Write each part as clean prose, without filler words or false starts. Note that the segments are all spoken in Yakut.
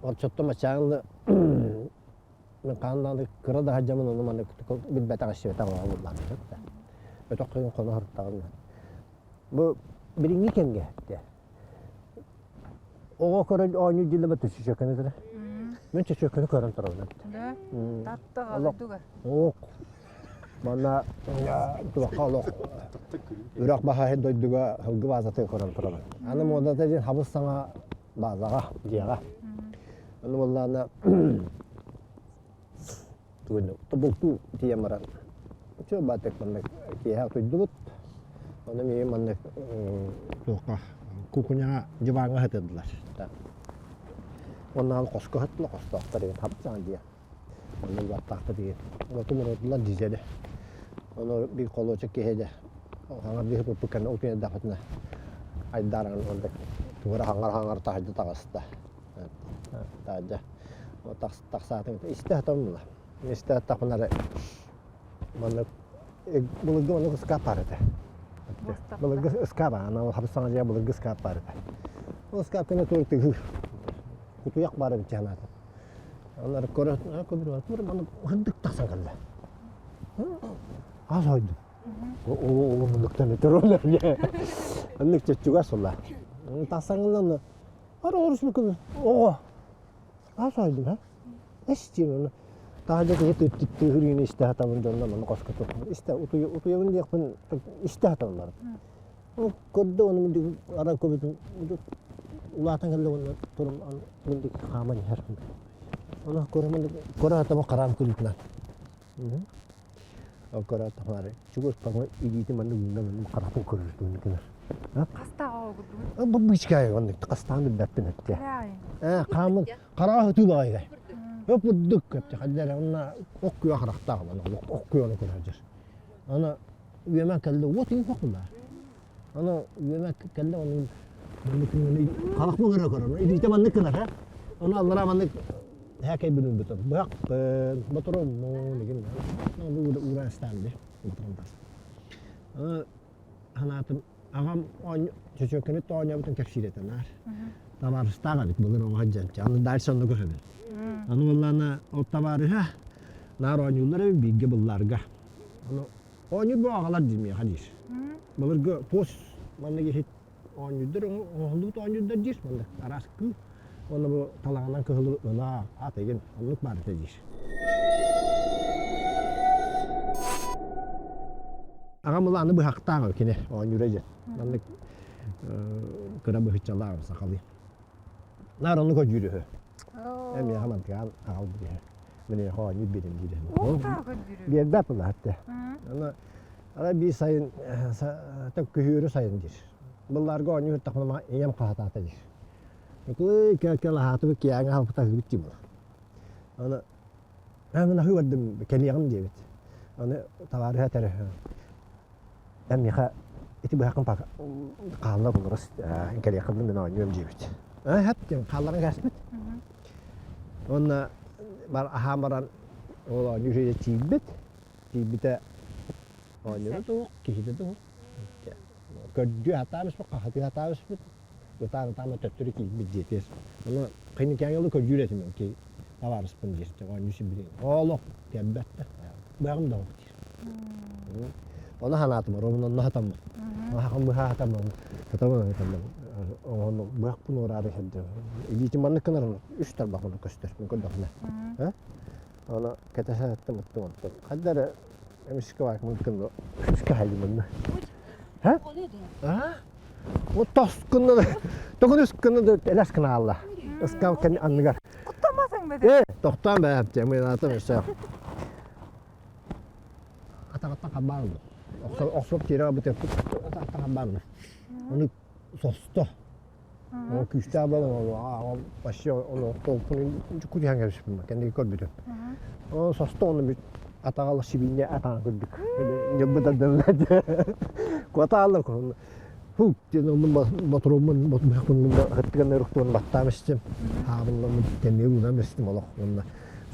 Оччоттон мачаанлы мен хаандааны кыра да сылдьаммын ону маннык билбэтэх истибэтэх оҕо буоллаҕым да. Өтөх кыйын хоно сырыттаҕым. Бу билиҥҥи кэмҥэ оҕо көрөн оонньуу дьыллыба чөчөкөнү турар. Мен чөчөкөнү көрөн турабын. Да? Таптаҕа дуга. Ок. Манна туохха олох үрэх баһа дойдуга сылгы баазатын көрөн турабын. Аны муодата диэн хабыс саҥа баазаҕа, дьиэҕэ. Аны буоллаҕына тобултуу тиийэн баран чэ баатык маннык киэһэ утуйдубут. Ону миигин маннык туохха кухняҕа дьыбааҥҥа сытырдылар. Онно хоско сыттылар, хостоохтор диэн хапсаан дьиэ. Онно уоттаахта диэн. Уотум урутулар дизеле. Ону биир холуочук киһи дьэ хаҥар диэки туппут кэннэ утуйан эрдэхпитинэ айдааран оннук тугу эрэ хаҥар-хаҥар таһырдьа таҕыста. Таһырдьа тахсаатын истэ сатаммыла. Истэ саттахпына эрэ маннык былыргы оннук ыскаап баар этэ. Былыргы ыскаап ана хабыс саҥа дьиэ былыргы ыскаап баар этэ. Ол ыскаап кэннэ туох тыһыыр. Кутуйах баар эбит санаатым. Анары көрө көрө маннык ырдык тахсан кэллэ. Ас ойдум. Ол муннуктан өтөр Оннук чөччүгас ула. Тахсан ыллан ара орус мүкүн оҕо ас ойдум ха. Эс диэн оны таһырдьа киһи тыһырыыны истэ сатабын дьонно маны хоско туохпун истэ утуйабын диэхпин истэ сатабын барып. Көрдө ону мин ара көбүтүм улаатан кэллэ уонна турум мин хааман иһэр. Ону көрө көрө сатабын хараам күлүтүнэн. Ол көрө сатамаары чугас паҥа илиитин маннык уунан маннык харахпын көрөр гынар. Хастаах оҕо курдугун? Бу бычкай оннук хастаан билбэппин эттэ. Ээ хаамын хараҕа ытыы баҕайы. Өп бурдук көптө хаддара онна ок күө харахтаах ок күө көрөр. Аны үөмэн кэллэ уот иин хохула. Аны үөмэн кэллэ ону маннык харахпын көрө көрөр. Илиитэ маннык гынар ха. Ону аллара маннык һээкэй бүлүн бүтөр. Быһахпын, ботуруоммун игин. Уура ыстаан ди. Ботурум тас. Аны ханаатым аҕам чөчөкөнү оонньообутун кэпсиир этэ наар. Табаарыстаах эбит былыр оҕо сылдьан. Аны дальше онно көһөбүн. Аны буоллаҕына ол табаарыһа наар оонньууллар эбит бииргэ былларга. Ону оонньуур бу аҕалар диир миэхэ диир. Былыргы туос маннык иһит оонньуурдар оҥоһуллубут оонньуурдар диир маннык араас кыыл. Уонна бу талаҕынан кыһылы ынаа ат игин оннук баар этэ диир. Аҕам ыла аны быһахтаах кини оонньуура диэн. Маннык кыра быһыччалаах сахалыы. Наар оннук өдьүүр үһү. Эмиэхэ мантыгаан аҕалбыт үһү. Мин оонньуур биэрим диир. Биэрбэт була этте. Аны ара биир сайын күһүөрү сайын диир. Былларга оонньуур тахмама ийэм хаһатаата диир. Кыл кэл аһаатыбыт киэҥ аһалбыт аһыыбыт дии була. Аны мин аһыы бардым кэлиэҕим диэбит. Аны табаарыһа этэр эн миэхэ ити быһаххын хаалла буларыс кэлиэххин мин оонньуом диэбит. Ээ диэн хаалларан кээспит. Уонна бар аһаан баран ол оонньуу үчүгэй тиийбит. Тиийбитэ оонньуура да суох, киһитэ да суох. Көрдүү сатаан испит, хаһытыы сатаан испит. Ытаан ытаан төттөрү киирбит диэтиэс. Ону кэнникээҥи көрдүүр этим ки табаарыспын диир. Оонньуу сибилигин. Олох кэлбэт да. Быһаҕым да оҕо диир. Ону санаатым, оромун онно хатаммын. Хахам быһа хатаммын. Хатаммын хатаммын. Ону быһахпын уораары сылдьар. Илиитим маннык гынар үс тарбах ону көстөр. Мин көрдөхүнэ. Ону кэтэһэ сыттым ыттым оттон. Ханна эрэ эмискэ баакмын кынна үскэ хайдым Ха? А? Вот тос гынна төгүнүс гынна да элэс гына алла. Ыскал кэн анныгар. Куттамасың бе Э, тохтоон бэ, мыйнаатым өссө. Атаҕаттан хабаан ылла. Охсуп тиэрэ бутеп атаҕаттан хабаан ылла. Ону состо. Ол күүстээх буолан ол вообще ону толкунун кутуһан кэбиспитим кэнники көрбүтүм. Ол состо ону бүт атаҕала сибиинньэ атаҕын курдук. Ньыббытардылар. Куотаалла Фу диэн онну ботуруоммун ботуруоммун хыттыган ыруктуон баттаам истим. Хаабылламмын тэмиэ уунам истим олох уонна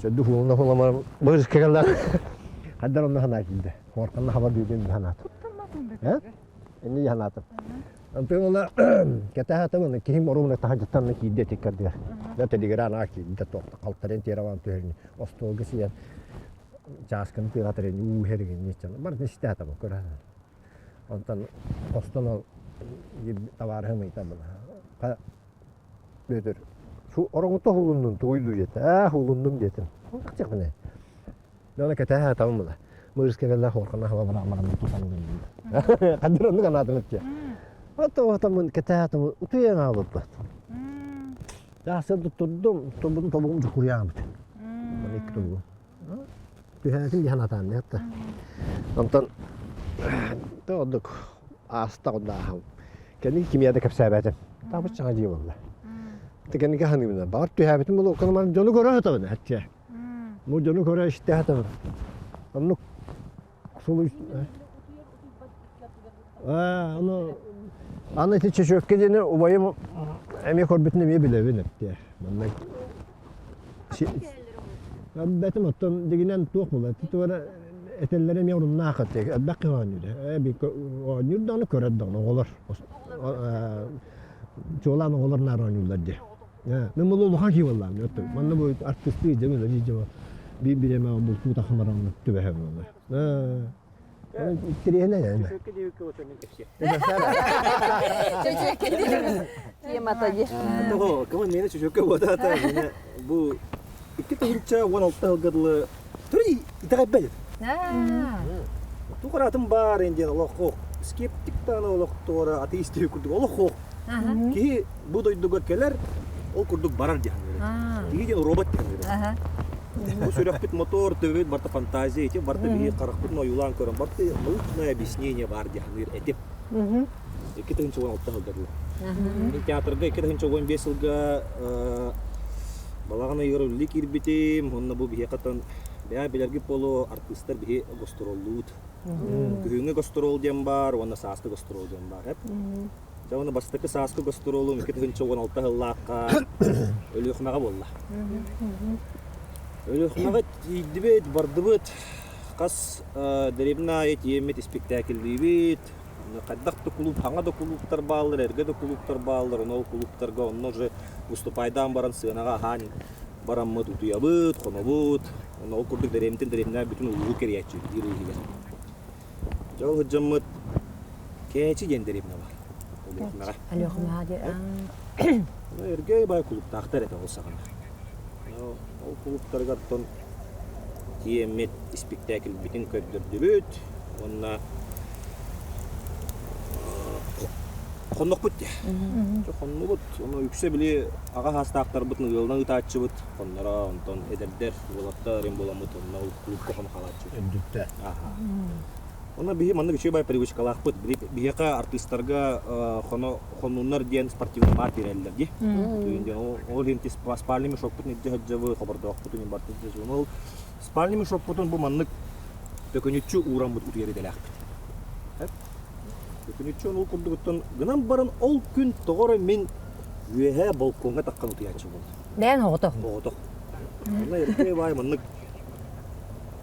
сөдү хуолуна хуламарым бырыска кэллэр. Хаддар онно санаа киирдэ. Хуорканна хаба дүүдүн санаатым. Куттамматын Инни санаатым. Онтон ыла кэтэһэ киһим оруобуна таһырдьаттан киирдэ тиккэрдигэр. Да телеграм аа киирдэ туохта халтарен тиэрэ түһэрин остуолга сиэн чаасканы тыаҕатарын уу иһэригин ниччаны барытын истээтэ бу көрө. Онтон хостон ол табаарыһым ыйтабын. Бүөтүр ороҥута уһулуннун тугуй дуу диэтэ. Аа уһулуннум диэтим. Тахсыахпын Дьоно кэтэһэ табым була. Мырыс кэлэллэр хуоркана хаба баран тутан ылын. Хадыр оннук анаатым этче. Ото отамын кэтэһэ табы утуйан аалбыппыт. Жасын туттурдум, тобун тобугум дьукуруйаабыт. Икки тобугум. Түһээтим диһан атаан диһатта. Онтон тоодук ааста оннааһам. Кэнники кимиэ да кэпсээбэтим. Табыс чаҥа дии буолла. Кэнники ханыыбына. Баҕар түһээбитим буолуо, дьону көрө сытабын этче. Бу дьону көрө истэ сатабын. Оннук сулуй Аа, ону аны ити чөчүөккэ диэни убайым эмиэ көрбүтүн эмиэ билэбин эптиэ. Манна Бэтим оттон дигинэн туох буолар? Туора этэллэрэ эмиэ оруннаах этэ. Элбэх киһи оонньуур. Оонньуур даҕаны көрөр даҕаны оҕолор. Чуолаан оҕолор наар оонньууллар дии. Мен бұл улахан киһи буоллаам. Манна бу артистыы дьэ үлэлии дьэ биир бириэмэ бултуу тахымаран түбэһэбин оны. Тириэнэ эме. Темата дии. Того, кому мені чөчөккө буотаата бу 2016 сылга дылы түрі итэҕэйбэт. Тугар атын баар диэн олох скептик даҕаны олох туора атеист курдук олох Киһи бу дойдуга кэлэр, ол курдук барар диэн Киһи диэн робот диэн Бу сүрэхпит мотор, төбөбүт барта фантазия, ити барта биһи харахпытын ойуулаан көрөн, барта научное объяснение бар диэн этим. 2016 сылга дылы. Театрга 2015 сылга балаҕан ыйыгар үлэлии киирбитим, онно бу биһиэхэ бэйэ билэргит буолуо артыыстар биһи гастроллуут. Күһүҥҥү гастрол диэн баар уонна сааскы гастрол диэн баар. Дьэ уонна бастакы сааскы гастролум 2016 сыллаахха Өлүөхүмэҕэ буолла. Өлүөхүмэҕэ тиийдибит, бардыбыт. Хас дэриэбинэ аайы тиийэммит испиктээкиллиибит. Хайдах да кулууп, хаҥа да кулууптар бааллар, эргэ да кулууптар бааллар. Онно ол кулууптарга онно уже выступайдаан баран сыанаҕа аһаан бараммыт утуйабыт, хонобут. Онно ол курдук дэриэбинтэн дэриэбинэ бүтүн улууһу кэрийээччибит биир ый иһигэр. Дьэ ол сылдьаммыт Кээчи диэн дэриэбинэ баар. Өлүөхүмэҕэ. Өлүөхүмэҕэ диэн. Эргэ бай кулууптаахтар этэ ол саҕана. Ол кулууптарыгар тон тиэммит испиктээкилбитин көрдөрдүбүт уонна хоннохпут дии. Хоннубут. Ону үксэ били аҕа саастаахтарбытын ыалынан ыытааччыбыт хонноро, онтон эдэрдэр, уолаттар им буоламмыт онно ол кулуупка хоно хаалааччыбыт. Үрдүктэ. Онно биһи маннык үчүгэй привычкалаахпыт. Биһиэхэ артыыстарга хоно хоннуннар диэн спортивный маар биэрэллэр дии. Ол иһин спальный мешокпутун илдьэ сылдьабыт, хобордоохпутун барытын илдьэ сылдьабыт. Ол спальный мешокпутун бу маннык төкүнүччү уураммыт утуйар идэлээхпит. Төкүнүччү ол курдугуттан гынан баран ол күн тоҕо эрэ мин үөһээ балкоҥҥа таххан утуйааччы буолдум. Бэйэн оҕотох. Оҕотох. Онно эргэ баай маннык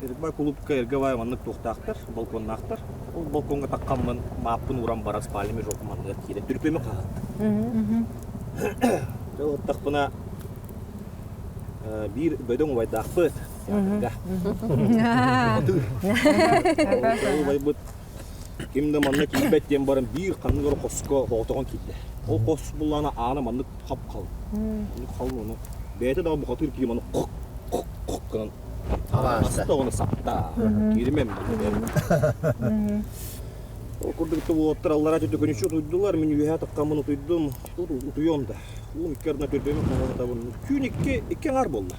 Эргэ кулуупка эргэ баай маннык туохтаахтар, балконнаахтар. Ол балкоҥҥа таххаммын мааппын ууран баран спальный мешокум анныгар киирэн түрпүөмү хаһаттым. Дьэ ылыттахпына биир бөдөҥ убайдаахпыт театрга. Убайбыт ким да манна киирбэт диэн баран биир ханнык эрэ хоско оҕотоҕун киирдэ. Ол хос буллаҕына аана маннык хап-халыҥ. Маннык халыҥ ону бэйэтэ даҕаны бухатыыр киһи маны хок хок хок гынан аста ону сапта. Кииримэм Ол курдук уолаттар аллараа төкөнүччү утуйдулар, мин үөһээ таххаммын утуйдум. Утуйуом да. Уум икки ардына түрбэбин хоҥоһутабын. Түүн икки икки аҥаар буолла.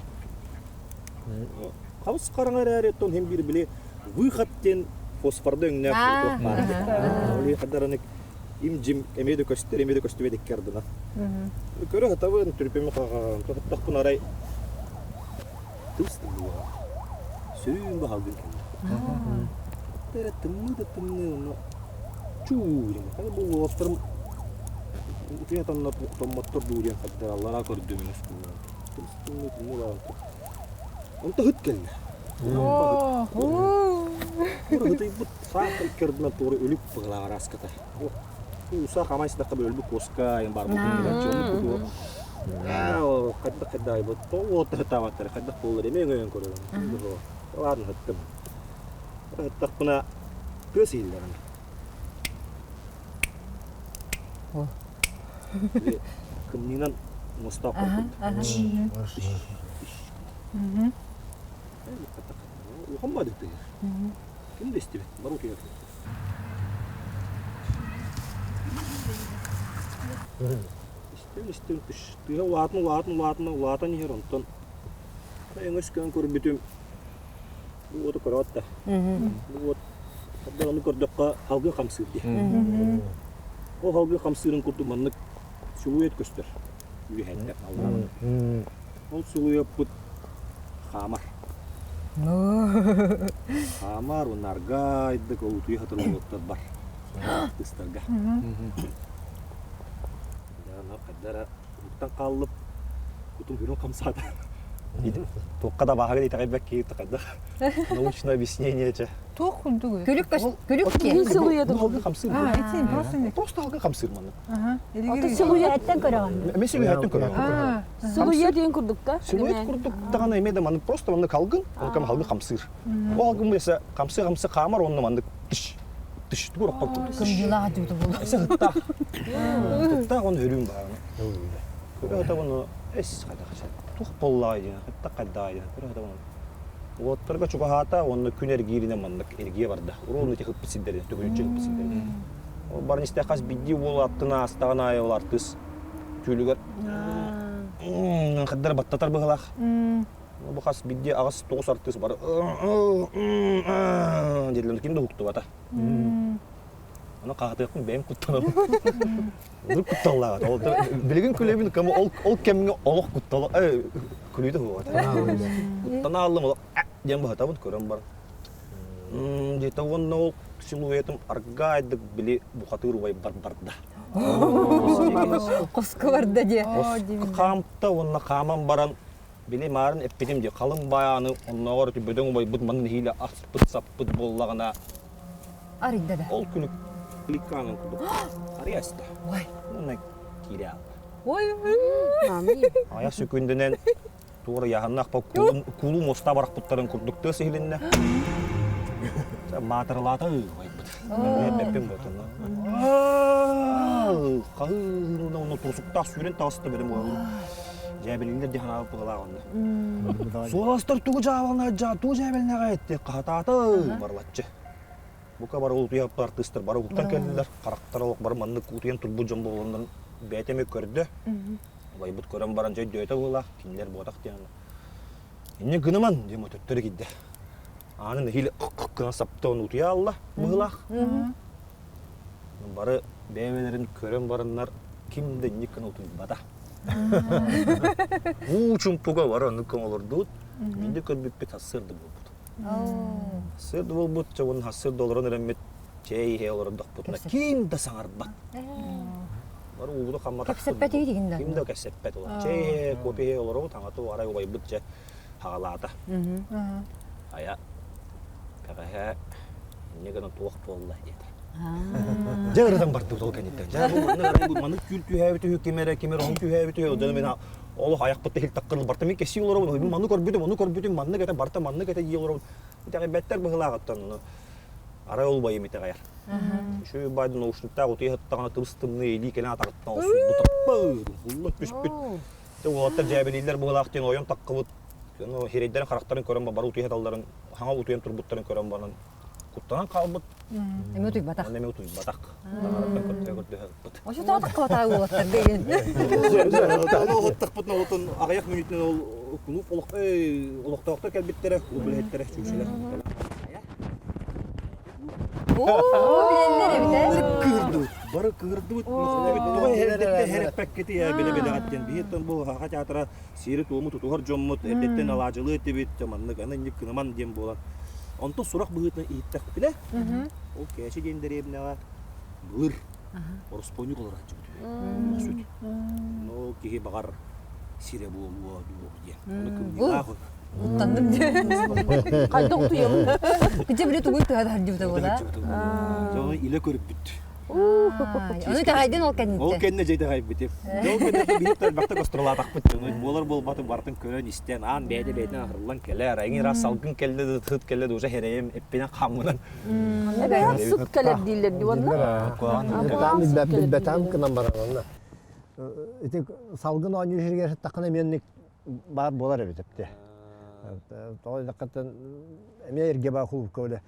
Хабыс хараҥа эрээри оттон иһин биир били выход диэн фосфорда өҥнөөх туох баар. Ол иһин им-дьим эмиэ да көстөр, эмиэ да көстүбэт икки ардынан. Көрө сатабын, түрпэми хаҕаҕын, арай тыс тымныы Сөрүүн баһалгын кэллэ. Эрэ тымныы да тымныы онно чуу диэн. Хайа бу уолаттарым утуйа томмоттор дуу диэн хайдах аллараа көрдүм Тымныы тымныы тымныы Онто ыт кэллэ. Ытыйбыт саах икки ардынан туора өлүк быһылаах араската. Уусаах амай сытахха өлбүт куоска айан бар буолбут. Хайдах хайдаайбыт тоҕо таабаттар хайдах буоллар эмиэ өҥөйөн көрөрүм. Ладно ыттым. Ыттахпына тыас иһиллэр. Кымньыынан мостаах курдук. Улахан баадык тыһыр. Ким да истибэт, бары утуйар. Истэн истэн тыһа улаатан улаатан улаатан улаатан иһэр онтон өҥөс көөн көрбүтүм бу уоту көрөөт да бу уот ону көрдөххө халгын хамсыыр дии ол халгын хамсыырын курдук маннык силуэт көстөр үөһэттэн алларан ол силуэппут хаамар хаамар уонна аргайдык ол утуйа сытар уолаттар бар артыыстарга хайдара уһуктан хааллым кутум үрүҥ хамсаата туохха да бааһыгын итэҕэйбэт киһи хайдах научное объяснение чэ Туох курдугуй? Күлүк күлүк Киһи силуэт халгы хамсыыр просто халгы хамсыыр маннык Силуэттэн көрөҕүн. Эмиэ силуэттэн көрөҕүн. Силуэт диэн курдук да? Силуэт курдук даҕаны эмиэ да маннык просто маннык халгын, онно халгын хамсыыр. Ол халгын быса хамсыы-хамсыы хаамар онно маннык тыш тыш тугу ороххо курдук. Кымдьылаах дьууту буолу. Эсэ ыттаах. Ыттаах оны өлүүм баарына. Көрө хата оны эс хайда хача. Тух боллаай диэн, хатта хайдаай диэн. Көрө хата оны. Уоттарга чугаһаата уонна күн эргииринэн маннык эргийэ барда. Уруун ити хыппыт сирдэрин, төгүрүччү хыппыт сирдэрин. Ол баран истэ хас биирдии уол аттына аастаҕын аайы ол артыыс түүлүгэр хаддар баттатар быһылаах. Бу хас биирдии аҕыс тоҕус артыыс бары дииллэр ким да уһуктубата. Аны хаһатыахпын бэйэм куттанабын. Урут кутталлаах ол билигин күлэбин кэм ол ол кэмҥэ олох куттала күлүүтэ буолбата. Куттана аллым олох диэн быһатабын көрөн баран. Диэтэ уонна ол силуэтым аргаайдык били бухатыыр убайбар барда. Хоско барда диэ. Хаамта уонна хааман баран били маарын эппитим дии халыҥ бааны оннооҕор бөдөҥ убайбыт манна нэһиилэ аспыт-саппыт буоллаҕына Арыйда да. Ол күнү кликкаанын курдук арыйа аста. Ой. Уонна киирэ аалла. Ой. Айах сөкүндүнэн туора яһаннаах куулу муоста барахпыттарын курдук тыас иһилиннэ. Маатыралаата ыйбыт. Эппин ботунна. Хаһыына уну турсуктаах сүүрэн таҕыста бэрим уолун. Дьээбэлииллэр дии ханаабыт быһылаах онно. Суоластар тугу дьаабална дьаа тугу дьээбэлнэҕэ этти хаһатаата барлаччы. Бука бары утуйа артыыстар бары уһуктан кэллилэр. Харахтара олох бары маннык утуйан турбут дьон буоланнарын бэйэтэ эмиэ көрдө. Убайбыт көрөн баран дьэ өйдөөтө быһыылаах, кинилэр буотах диэн. Инньэ гыныман диэн төттөрү киирдэ. Ааны нэһиилэ гына саптан утуйа алла быһыылаах. Бары бэйэ-бэйэлэрин көрөн бараннар ким да инник гына утуйбата. Уу чумпуга бары оннук олордубут. Биирдэ көрбүппүт сарсыарда буолбут. Сарсыарда буолбут, чэ уонна сарсыарда олорон эрэммит чэй иһэ олордохпутуна ким да саҥарбат. Бары уубуту хамматах. Кэпсэппэт игин да. Ким да кэпсэппэт олор. Чэй иһэ, кофе иһэ олоробут, аҥату арай убайбыт дьэ хаҕалаата. Айа, бэҕэһээ инньэ гынан туох буолла диэтэ. Дьэ ырытан бардыбыт ол кэнниттэн. Дьэ бу маннык арай бу маннык түүл түһээбит үһү ким эрэ ким эрэ ону түһээбит үһү. Дьэ мин олох айахпыт иһил таккырыл барта мин кэсии олоробун. Мин маннык көрбүтүм, ону көрбүтүм, маннык этэ барта маннык этэ дии олоробун. Итэҕэйбэттэр быһылааҕыттан ону арай ол убайым итэҕэйэр. Үчүгэй баайдын наушниктаах утуйа сыттаҕына тыбыс-тымныы илии кэлэн атаҕыттан охсубут. Улла түспүт. Дьэ уолаттар дьээбэлииллэр быһыылаах диэн ойон таххыбыт. Сирэйдэрин харахтарын көрөн бары утуйа сыталларын, хаҥа утуйан турбуттарын көрөн баран куттанан хаалбыт. Эмиэ утуйбатах. Эмиэ утуйбатах. Таҥараттан көрдөһө көрдөһө ыппыт. Ошо тоҕо таххабатаа уолаттар деген. Оһоттахпытына отон аҕыйах мүнүүтүнэн ол клуб олохтоохтор кэлбиттэрэ, клуб үлэһиттэрэ, чүүчүлэр. Билэллэр эбит ээ. Кыырдыбыт, бары кыырдыбыт, тоҕо эрдэттэн хэрэппэккитий ээ, билэ-билэҕит диэн. Биһиттэн бу Саха театра сиэри-туому тутуһар дьоммут, эрдэттэн алаадьылыы этибит, маннык аны инник кынаман диэн буолан. Онтон сурах быһыытынан иһиттэхпинэ, ол Кээчи диэн дэриэбинэҕэ былыр ороспуонньук олорооччубут үһү. Ну, киһи баҕар сирэ буолуо дуо диэн. Ону кымньыылаах Куттанным дии. Хайдах утуйабын? Кичэ били тугун тыһа тардыбыта буола. Дьону илэ көрбүт. Ону итэҕэйдин ол кэнниттэн. Ол кэннэ дьэ итэҕэйбитим. Ол кэннэ биһиги элбэхтик остуолаатахпыт. Буолар буолбатын барытын көрөн истэн, аан бэйэтэ бэйэтинэн аһырыллан кэлэр. Эҥин раз салгын кэллэ да сыт кэллэ да уже хэрэйим эппинэн хаммынан. Эбэһэр сыт кэлэр дииллэр дии уонна. Билбэтам кынан баран онно. Ити салгын оонньуу сиригэр сыттаххына эмиэ баар буолар эбит эпте. Тоҕо диэтэххиттэн эмиэ эргэ баа кулуупка үлэ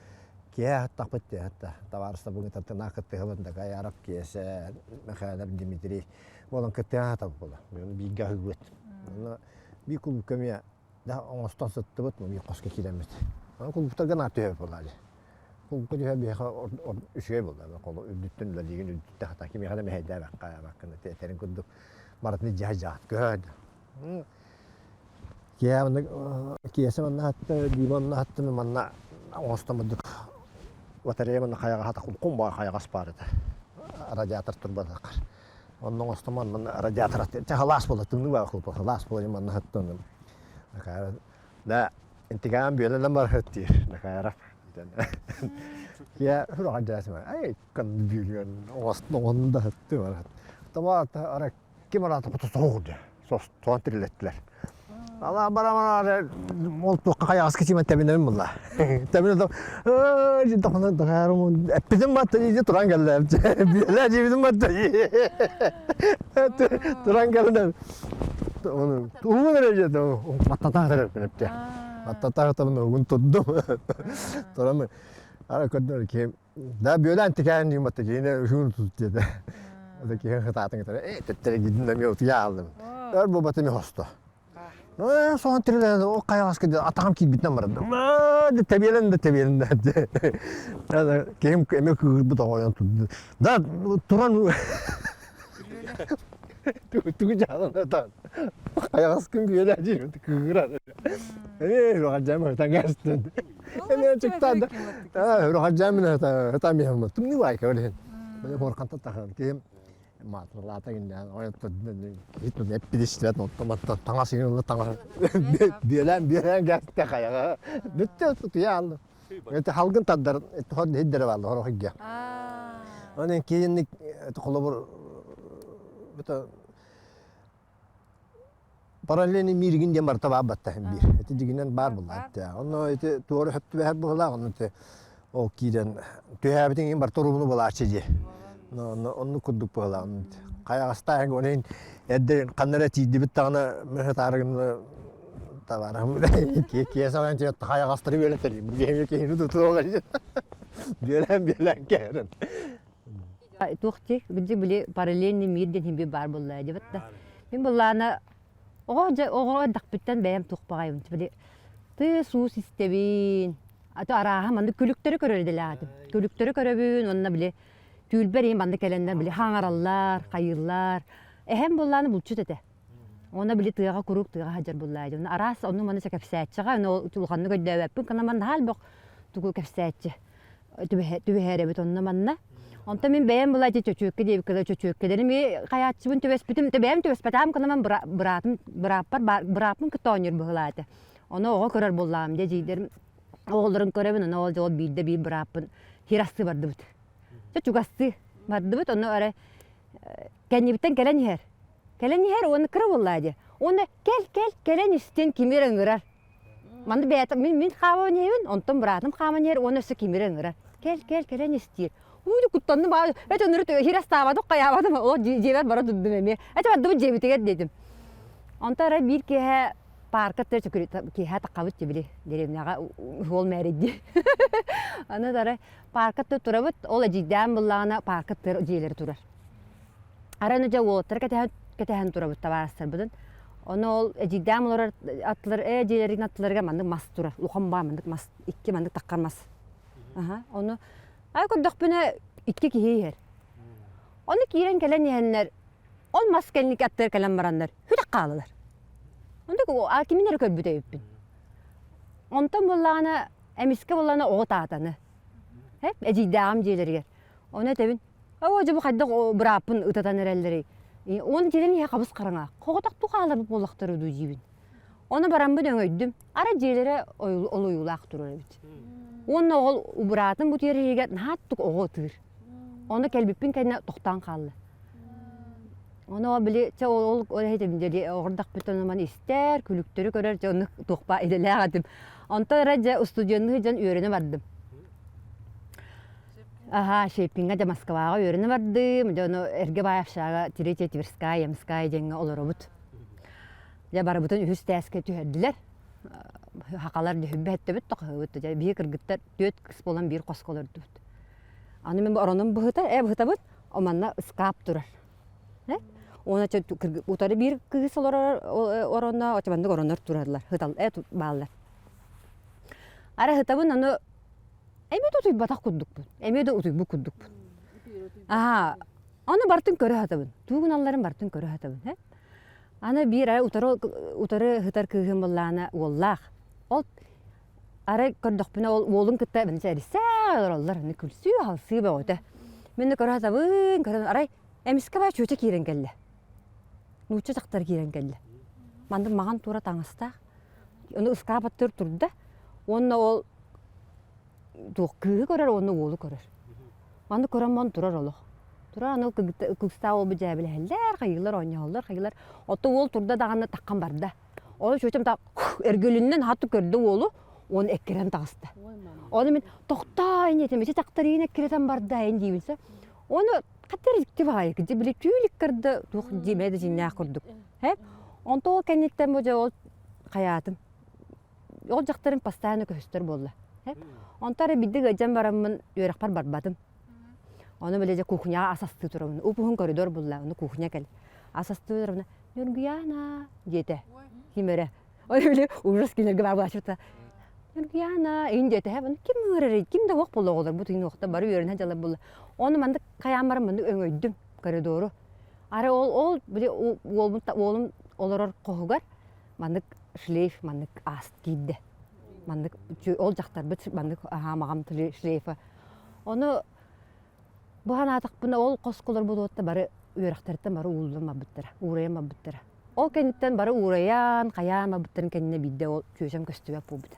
киэһэ аттахпыт диэхэтта табаарыстарбын кытта тынаах кыттыһабын Дакаяров Киэсэ Михайлов Дмитрий буолан кыттыһа сатабыт буола бииргэ аһыыбыт онно биир кулуупка эмиэ да оҥостон сыттыбыт биир хоско киирэммит аны кулууптарга наар түһэбит буолла дии кулуупка түһэ биһиэхэ үчүгэй буолла холу үрдүттэн үлэлиигин үрдүттэн хата кимиэхэ да мэһэйдээбэххэ баккына этэрин курдук барытын дьаһа дьаат көһө Киэһэ манна киэсэ манна хатта, Дима онно хатта, манна оҥостон бурдук батарея манна хайаҕаһа кум баар хайаҕас баар этэ. Радиатор турбатаххар. Онно оҥостон манна радиатор чахалаас буола тымныы баар кулпа халаас буола манна хатта Да интигаан бүөлэнэн барыт диир Накаяров. Киэ хурахан дьаасыма ай кан бүөлүөн оҥостон оҥонун да хатты барат. Тома ара ким араата куту диye состоон тирилэттилэр. Ала бара ол туохха хайаҕаска тиимэн тэбинэбин булла. Тэбинэ да ээ дохона дохаарым эппитим батта дии туран кэллэ. Биэлэ дьиибитим батта туран кэллэ. Оны тугу эрэ дьэ баттатаах эрэ эппинэпте. Баттатаах табын угун турдум. Туран ара көрдөр ким Да бүөлээн тикээн диэн батта киһини үһүн тут диэтэ. Это киһи хытаатын кытары э төттөрө гидин да утуйа алдым. Өр бу батыми хосто. Э соон тирилэн о хайаҕаска атаҕым киирбитинэн барда. Да тэбиэлэн да тэбиэлэн да. Киһим эмиэ кыырбыт оҕойон турду. Да туран тугу дьаалан хайаҕаскын бүөлээ диир кыырар. Ээ хаджаам хытан кэстин. Эмиэ чыктаан да хаджаам хытан биһэн тымныы баайка билин. Били хорканта тахын киһим маатырлаата гиннээн ойоттон хитун эппидистибэт оттоматтан таҥас иҥилла таҥас биэлээн биэлээн кэстэ хайаҕа бүттэ тутуйа аллым. Это халгын тардар хор хиддere баалла хорох хигге. Онон киинник холобур это Параллельный мииригин диэн барыта баар батта биир. Ити дьигинэн баар буолла. Онно ити туора хөп түбэһэр быһылаах, онно ити ол киирэн түһээбитин иһин барыта урууну булааччы дии. Онно оннук курдук быһылаах. Хайаҕастаах онон эрдэ ханна эрэ тиийдибит даҕаны мөһө табаарым киэсэ хайаҕастары үөрэтэр биһиги киһини тутуоҕа биэлээн биэлээн кэһэрин Туох дии, били били параллельный мир диэн химби баар буолла дебет да. Мин буллаана оҕо дьэ оҕо эрдэхпиттэн бэйэм туох баҕайым били тыы суус истэбин. Ато арааһа маннык күлүктэри көрөр идэлээтим. Күлүктэри көрөбүн уонна били түүл иһин маннык кэлэннэр били хаҥараллар, хайыыллар. Эһэм буллааны булчут этэ. Уонна били тыаҕа куруук тыаҕа сылдьар буллаа дьон. Араас онну маны кэпсээччиҕэ, ону улаханнык өйдөөбөппүн, кына манна хаал бөх тугу кэпсээччи. түбэһээрэбит онно манна. Онтон мин бэйэм была ити чөчүөккэ диэбиккэ чөчүөккэлэрим хайааччыбын түбэспитим, бэйэм түбэспэтээм кынаман быраатым бырааппар бырааппын кытта оонньуур быһылаата. Ону оҕо көрөр буллаҕым дьэ дьиидэрим оҕолорун көрөбүн, ону ол дьол биирдэ биир бырааппын хирастыы бардыбыт. Чэ чугастыы бардыбыт, ону эрэ кэннибиттэн кэлэн иһэр. Кэлэн иһэр уонна кыра буоллаа дии. Уонна кэл кэл кэлэн истэн кими эрэ ыҥырар. Манна бэйэтэ мин мин хааман иһэбин, онтон быраатым хааман иһэр уонна өссө ким эрэ ыҥырар. Кэл, кэл, кэлэн истиир. Уу, куттанным аа, эт өнөрү хир астаабатым, хайаабатым, ол дьиэбэр бара турдум эмиэ. Эт бардыбыт дьиэбитигэр диэтим. Онтон арай биир киэһэ паарка тыа киэһэ таххабыт били деревняҕа уол мээрийди. Аны арай паарка тыа турабыт, ол эдьиийдээн буллаҕына паарка тыа дьиэлэри турар. Арай аны дьэ уолаттары кэтэһэн, кэтэһэн турабыт табаарыстарбытын. Ону ол эдьиийдээн олорор аттылар, ээ дьиэлэрин аттыларыгар маннык мас турар. Улахан баа маннык мас, икки маннык таххар мас. Аха, ону ай көрдөхпүнэ икки киһи иһэр. Ону киирэн кэлэн иһэннэр, ол мас кэнники аттыгар кэлэн бараннар, сүтэх хаалалар. Онтон а кимин эрэ көрбүт эбиппин. Онтон буоллаҕына, эмискэ буоллаҕына оҕо таатаны. Эдьиийдээҕим дьиэлэригэр. Ону этэбин, Оо, дьэ бу хайдах бырааппын ытатан эрэллэрий? Уон дьиэлэн иһэ хабыс хараҥа. Хоҕотохтуу хааларбыт буоллахтара дуу диибин. Ону бараммын өҥөйдүм. Ара дьиэлэрэ олуйуулаах турар эбит. Уонна оҕол быраатым бу тиэрэ иһигэр наһаа тук оҕо ытыыр. Ону кэлбиппин кэннэ тохтоон хаалла. Ону били чэ ол ол этим дьэ оҕордохпуттан ман истэр, күлүктэри көрөр дьэ оннук туохпа идэлээх этим. Онтон эрэ дьэ устудьуоннуу дьон үөрэнэ бардым. Аха, Щепкиҥҥэ дьэ Москваҕа үөрэнэ бардым. Дьэ ону эргэ баай общага Третья Тверская, Ямская диэҥҥэ олоробут. Дьэ барыбытын үһүс тээскэ түһэрдилэр. Хахалар дьүһүйбэт тоқоһубут. Дьэ биһи кыргыттар түөрт кыс буолан биир хоско олордубут. Аны мин оронум быһыта, э быһытабыт, манна ыскаап турар. Уонна утары биир кыыс олорор оронно, очобаннык ороннор тураллар, хытал, э бааллар. Ара хытабын аны эмиэ да утуйбатах курдукпун, эмиэ да утуйбут курдукпун. Аха, аны бартын көрө хатабын, туугуналларын бартын көрө хатабын. Аны биир ара утары утары хытар кыыһым буллаана уоллаах. Ол Арай көрдөхпүнэ ол уолун кытта эрисээ олороллор, күлсүү-халсыы бөҕөтө. Мин да көрө сатабын, көрөн арай эмискэ баа чүөчэ киирэн кэллэ. Нуучча дьахтар киирэн кэллэ. Маннык маҕан туора таҥастаах. Ону ыскаап аттыгар турда уонна ол туох кыыһы көрөр уонна уолу көрөр. Маннык көрөн мон турар олох. Турар аны кыыстаах уолбут дьээбилэһэллэр, хайыылар оонньоһоллор, хайыылар. Оттон уол турда даҕаны таххан барда. Ону чүөчэм та эргилиннэн хатты көрдө уолу, уон эккирэн таҕыста. Ону мин тохтоо ини этим, ити тахтарыын эккирэтэн барда ин диибин сэ. Ону хаттар икки баҕайы, били түүл иккарда туох диэмэ да дьиҥнээх курдук. Һэ? Онто ол кэнниттэн бу дьэ ол хайаатым. Ол дьахтарым постоянно көһүстэр буолла. Һэ? Онто эрэ бидди ыалдьан бараммын үөрэхпэр барбатым. Ону били дьэ кухняҕа ас астыы турабын. Уп-уһун коридор булла, ону кухня кэл. Ас астыы турабына Ньургуяна диэтэ. Ким эрэ. Ой били ужас кинилэргэ баар буолааччыта. Ньургуяна ин диэтэ һэ ким ыҥырарый ким да уох буолла оҕолор бу тыын уохта бары үөрэнэ дьалар буолла. Ону маннык хайаан баран маннык өҥөйдүм коридору. Ары ол ол били уолбун уолум олорор хоһугар маннык шлейф маннык ааст киирдэ. Маннык ол дьахтарбыт маннык аһаа маҕам шлейфа. Ону Бу санаатахпына ол хосколор буолуотта бары үөрэхтэриттэн бары ууллан барбыттара, уурайан барбыттара. Ол кэнниттэн бары уурайан, хайаан барбыттарын кэннэ биирдэ ол чүөчэм көстүбэт буолбута.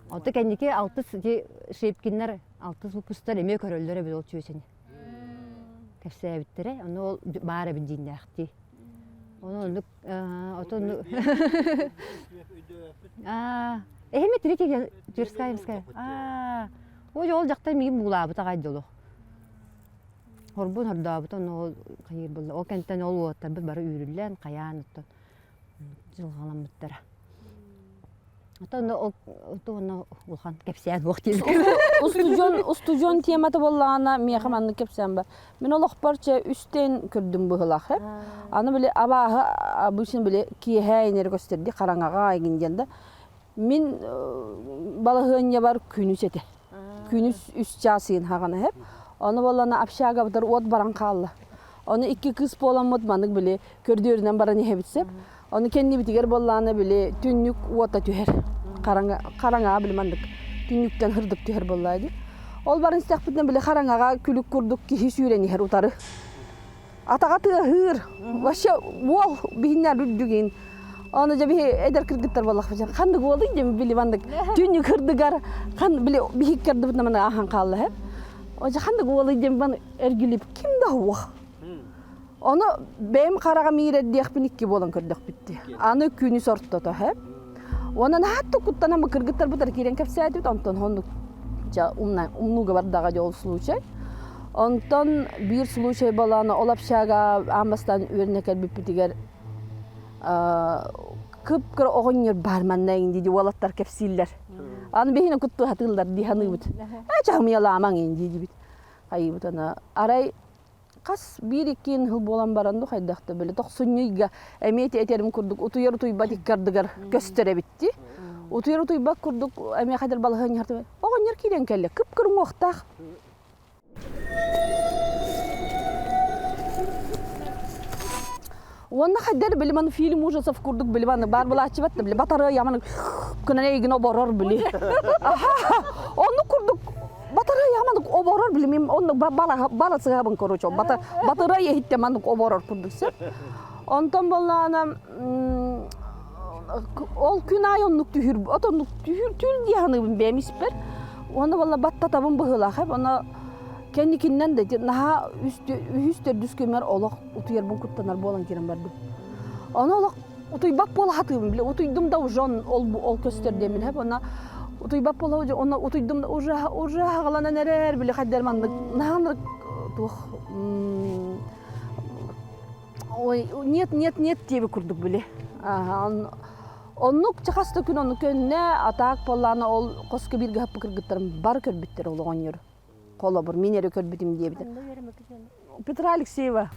Онто кэнники алтыс ити Шепкиннэр алтыс выпустар эмиэ көрөллөр эбит ол чүөчэни. Кэпсээбиттэрэ, ону ол баар эбит дииннээхтии. Ону оннук отон эһими третий Тверская Ямская. Ой, ол дьахтар миигин буулаабыт аҕай дьоло. Хорбун хордообут онно ол хайыыр буолла. Ол кэнтэн ол уоттарбыт бары үүрүллэн, хайаан оттон дьылҕаламмыттара. Оттон ол онно улахан кэпсээн уох диэн. Устудьуон устудьуон темата буоллаҕына миэхэ маннык кэпсээн бар. Мин олохпор чэ үстэн көрдүм быһылаах. Аны били абааһы обычно били киэһээ инери көстөрдү хараҥаҕа айгын диэн да Мин балаһыанньабар күнүс этэ. Күнүс үс чаас ыйын хаҕана эһэп. Ону буоллана общагабытар уот баран хаалла. Ону икки кыыс буоламмыт маннык били көрдүөрүнэн баран иһэбит сеп. Ону кэннибитигэр буоллаана били түннүк уота түһэр. Хараҥа хараҥаҕа били маннык түннүктэн һырдык түһэр буоллаа дии. Ол баран истэхпитинэ били хараҥаҕа күлүк курдук киһи сүүрэн иһэр утары. Атаҕа тыаһыыр. Вообще уол биһиннэр үрдүгүн. Ону дьэ биһи эдэр кыргыттар буоллахпыт. Ханнык уолуй диэн били маннык түннүк ырдыгар хан били биһик кырдыбытына маны ааһан хаалла һэ. Ожа ханнык уолуй диэн бан эргилип ким да уох. Ону бэйэм хараҕым иирэр диэхпин икки буолан көрдөхпүттү. Аны күнүс ортото һэ. Онон хатта куттанан бу кыргыттарбытар киирэн кэпсээтибит, онтон оннук дьэ умнууга бардаҕа дьэ ол случай. Онтон биир случай буолан ол общага аан бастаан үөрэнэ кэлбиппитигэр кып-кыра оҕонньор баар манна иҥ дии уолаттар кэпсииллэр. Аны биһини куттуһатыыллар дии саныыбыт. Ээ чаһымыйалаамаҥ иҥ диибит. Хайыыбыт аны арай Хас биир-икки сыл буолан баран ду хайдах да били тохсунньу ыйга эмиэ ити этэрим курдук утуйар утуйбат икки ардыгар көстөр эбитти. Утуйар утуйбат курдук эмиэ хайдар балаһыанньа оҕонньор киирэн кэллэ кып-кыр уҥуохтаах. Уонна хайдар били маны фильм ужасов курдук били маны бар булааччыбат да били батарыа яманы кынан эйигин оборор били. Онну курдук Батарыа маннык оборор билимим оннук бара сыһабын короче батарыа иһиттэ маннык оборор курдук сөп. Онтон боллаана ол күн аайы оннук түһүр от оннук түһүр түүл дии саныыбын бэйэм испэр. Уонна болла баттатабын быһыылаах эп. Ону Кэнникиннэн да наһаа үһүс төрдүс күммэр олох утуйарбын куттанар буолан киирэн бардым. Ону олох утуйбат буола сатыыбын бile утуйдум да уже ол ол көстөр диэмин хэп онно утуйбат буола онно утуйдум да уже уже хагаланан эрэр бile хайдар маннык наһаа туох ой нет нет нет диэби курдук били оннук чахас да күн ону көннө атаак буоллаана ол хоско бииргэ хаппы кыргыттарым бары көрбүттэр ол оҕонньору холобур мин эрэ көрбүтүм диэбитэ Петра Алексеева.